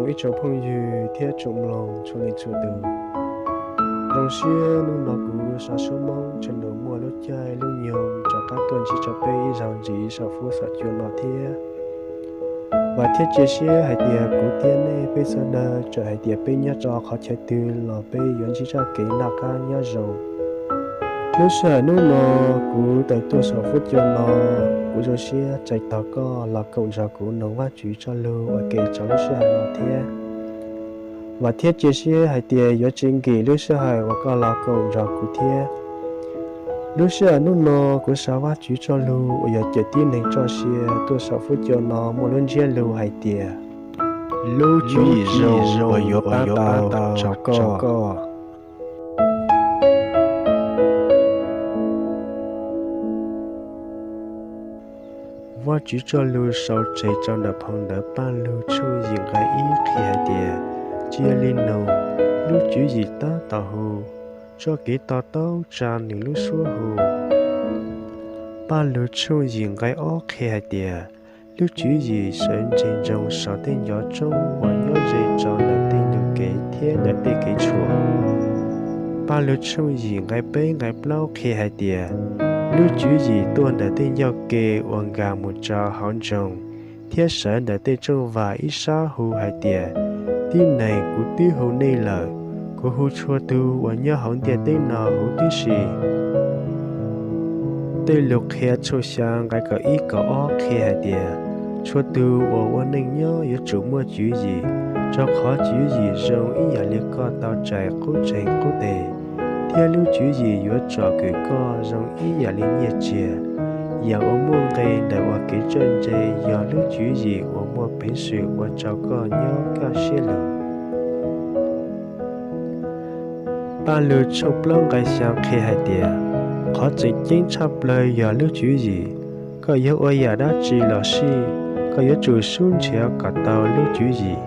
Ib tsoom phooj ywg thiab tsoom mloog txhua leej txhua tus, zoo siab hnub no kuv Sab Suab Hmoob tseem muaj lub caij lub nyoog rov qab tuaj ntsib rau peb ib zaug ntxiv saum fuab saum cua no thiab. Vam thiab cia siab hais tias kuv thiab nej peb sawv daws txawm hais tias peb nyob rau qhov chaw twg los peb yuav ntsib txoj kev noj qab nyob zoo. Lub sij hawm hnub no kuv tawm tuaj saum fuab cua no, kuv zoo siab txais tos koj los koom nrog kuv noog Vajtswv txoj lus ua ke rau lub sij hawm no thiab. Vam thiab cia siab hais tias yuav tsis nkim lub sij hawm uas koj los koom nrog kuv thiab. Lub sij hawm hnub no kuv xa Vajtswv txoj lus uas yog cawm tib neeg txoj sia tuaj saum fuab cua no muaj lub ntsiab lus hais tias, lub tswv yim zoo uas yuav pab tau rau koj. Vajtswv txoj lus sau tseg rau ntawm phau ntawv Paj Lug tshooj yim nqe ib qhia hais tias, cia li noog, lub tswv yim tab tom hu, txoj kev to taub tsa nws lub suab hu. Paj Lug tshooj yim nqe ob qhia hais tias, lub tswv yim sawv ntsug ntsoov saum tej ncov tsoob uas nyob ze rau ntawm tej ntug kev thiab ntawm tej kev tshuam. Paj Lug tshooj yim nqe peb nqe plaub qhia hais tias, lub tswv yim tuaj ntawm tej ncauj ke uas nkag mus rau hauv nroog, thiab sawv ntawm tej rooj vag ib sab hu hais tias, tib neeg, kuv twb hu nej lawm, kuv hu txhua tus uas nyob hauv ntiaj teb no huv tib si. Tej Lus Qhia tshooj xya nqe kaum ib kaum ob qhia hais tias, txhua tus uas ua neej nyob yuav tsum muaj tswv yim, rau qhov tswv yim zoo ib yam li koj tau txais qub tseeg qub teg, thiab lub tswv yim yuav tsom kwm koj zoo ib yam li nyiaj txiag. Yam uas muaj nqe ntawm ua kev txawj ntse yog lub tswv yim uas muaj peev xwm ua rau koj nyob kaj siab lug. Paj Lug tshooj plaub nqe xya qhia hais tias, qhov tseem ceeb tshaj plaws yog lub tswv yim. Koj yuav ua yam dab tsi los sij, koj yuav tsum sub nrhiav kom tau lub tswv yim.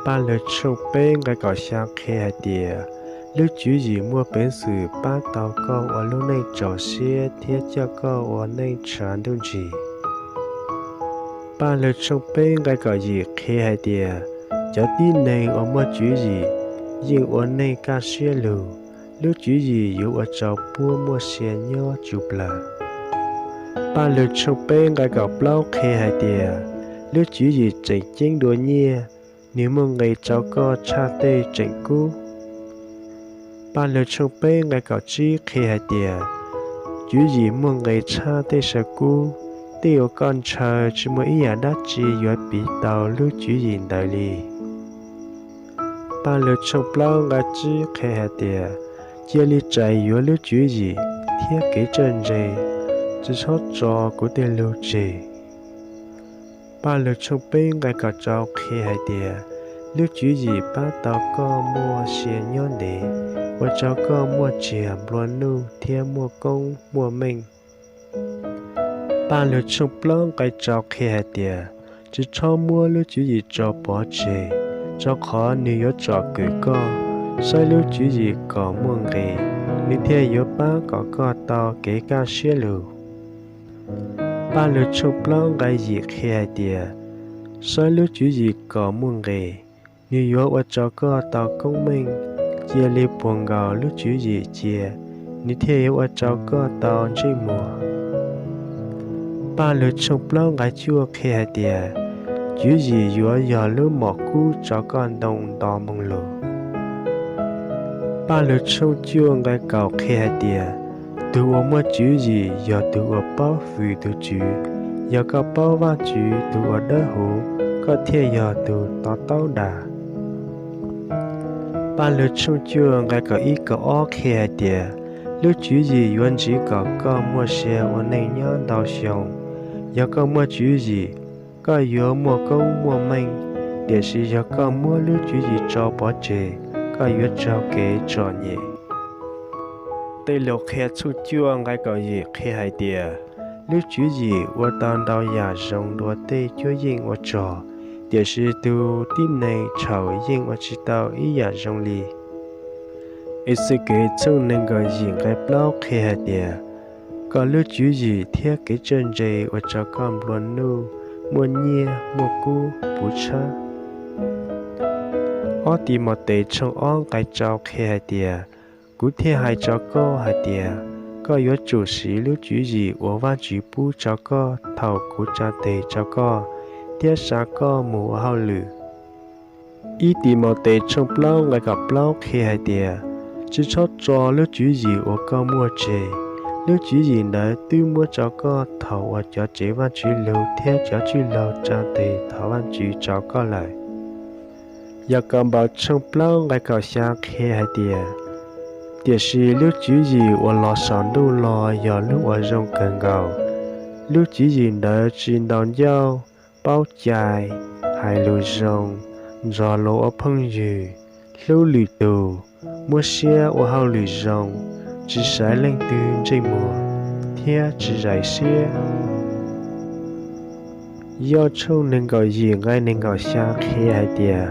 Paj Lug tshooj peb nqe kaum xya qhia hais tias, lub tswv yim muaj peev xwm pab tau koj ua lub neej txaus siab thiab coj koj ua neej tshav ntuj ntsig. Paj Lug tshooj peb nqe kaum yim qhia hais tias, cov tib neeg uas muaj tswv yim yeej ua neej kaj siab lug, lub tswv yim yuav ua rau puab muaj sia nyob tsuj plawg. Paj Lug tshooj peb nqe kaum plaub qhia hais tias, lub tswv yim tseem ceeb dua nyiaj, nws muaj nqe rau koj tshaj tej tseem kub. Paj Lug tshooj peb nqe kaum tsib qhia hais tias, tswv yim muaj nqe tshaj tej saw kub, tej uas koj ntshaw tsis muaj ib yam dab tsi yuav piv tau lub tswv yim ntawd li. Paj Lug tshooj plaub nqe tsib qhia hais tias, cia li rais yuav lub tswv yim thiab kev txawj ntse, tsis txhob tso kuv tej lus tseg. Paj Lug tshooj peb nqe kaum rau qhia hais tias, lub tswv yim pab tau koj muaj sia nyob ntev, ua rau koj muaj tsiaj nplua nuj thiab muaj koob muaj meej. Paj Lug tshooj plaub nqe rau qhia hais tias, tsis txhob muab lub tswv yim tso pov tseg, rau qhov nws yuav tsom kwm koj, saib lub tswv yim kom muaj nqe, nws thiaj yuav pab kom koj tau kev kaj siab lug. Paj Lug tshooj plaub nqe yim qhia hais tias, saib lub tswv yim kom muaj nqe, nws yuav ua rau koj tau koob meej. Cia li puag nkaus lub tswv yim cia, nws thiaj yuav ua rau koj tau ntsej muag. Paj Lug tshooj plaub nqe cuaj qhia hais tias, tswv yim yuav yog lub mom kub rau koj ntoo nto moo lug. Paj Lug tshooj cuaj nqe kaum qhia hais tias, tus uas muaj tswv yim yog tus uas paub hwm tus Tswv. Yog koj paub Vajtswv tus uas dawb huv, koj thiaj yog tus to taub dag. Paj Lug tshooj cuaj nqe kaum ib kaum ob qhia hais tias, lub tswv yim yuav ntsib kom koj muaj sia ua neej nyob ntau xyoo. Yog koj muaj tswv yim, koj yuav muaj koob muaj meej, tiam sis yog koj muab lub tswv yim tso pov tseg, koj yuav raug kev txom nyem. Tej Lus Qhia tshooj cuaj nqe kaum yim qhia hais tias, lub tswv yim ua tau ntau yam zoo dua tej cuab yeej ua tsog, tiam sis tus tib neeg txhaum yeej ua tsis tau ib yam zoo li. Exekees tshooj nees nkaum yim nqe plaub qhia hais tias, koj lub tswv yim thiab kev txawj ntse ua rau koj nplua nuj, muaj nyiaj muaj kub puv tshab. Ob Timautes tshooj ob nqai rau qhia hais tias, kuv thiaj hais rau koj hais tias, koj yuav tsum siv lub tswv yim uas Vajtswv pub rau koj thaum kuv tsa tes rau koj thiab xa koj mus ua hauj lwm. Ib Timautes tshooj plaub nqai kaum plaub qhia hais tias, tsis txhob tso lub tswv yim uas koj muaj tseg. Lub tswv yim ntawd twb muab rau koj thaum uas cov tsev Vajtswv lug thiab cov tsuj lug tsa tes thov Vajtswv rau koj lawm. Yakaunpaus tshooj plaub nqai kaum xya qhia hais tias, tiam sis lub tswv yim uas los saum ntuj los yog lub uas zoo kawg nkaus. Lub tswv yim ntawd tsis ntaus ncauj, paub cai, hais lus zoo, nrog luag ua phooj ywg, hlub lwm tus, muab siab ua hauj lwm zoo, tsis xaiv leej twg ntsej muag, thiab tsis zais siab. Yauj tshooj nees nkaum yim nqai nees nkaum xya qhia hais tias,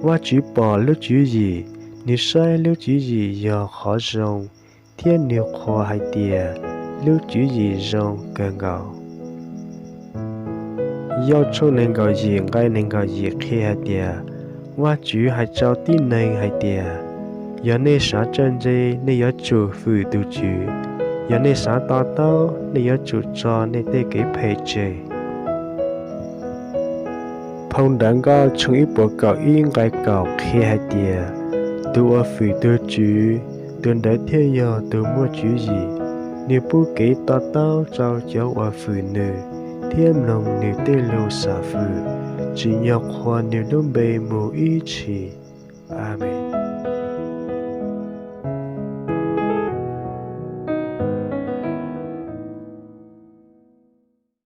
Vajtswv pom lub tswv yim, nws saib lub tswv yim yog qhov zoo, thiab nws qhuas hais tias lub tswv yim zoo kawg nkaus. Yauj tshooj nees nkaum yim nqai nees nkaum yim qhia hais tias, Vajtswv hais rau tib neeg hais tias, yog nej xav txawj ntse, nej yuav tsum fwm tus Tswv. Yog nej xav to taub, nej yuav tsum tso nej tej kev phem tseg. Phau Ntawv Nkauj tshooj ib puas kaum ib nqai kaum qhia hais tias, tus uas fwm tus Tswv, tus ntawd thiaj yog tus muaj tswv yim. Nws pub kev to taub rau cov uas fwm nws thiab mloog nws tej lus xam fwm, tsim nyog qhuas nws lub npe mus ib txhis. Amees.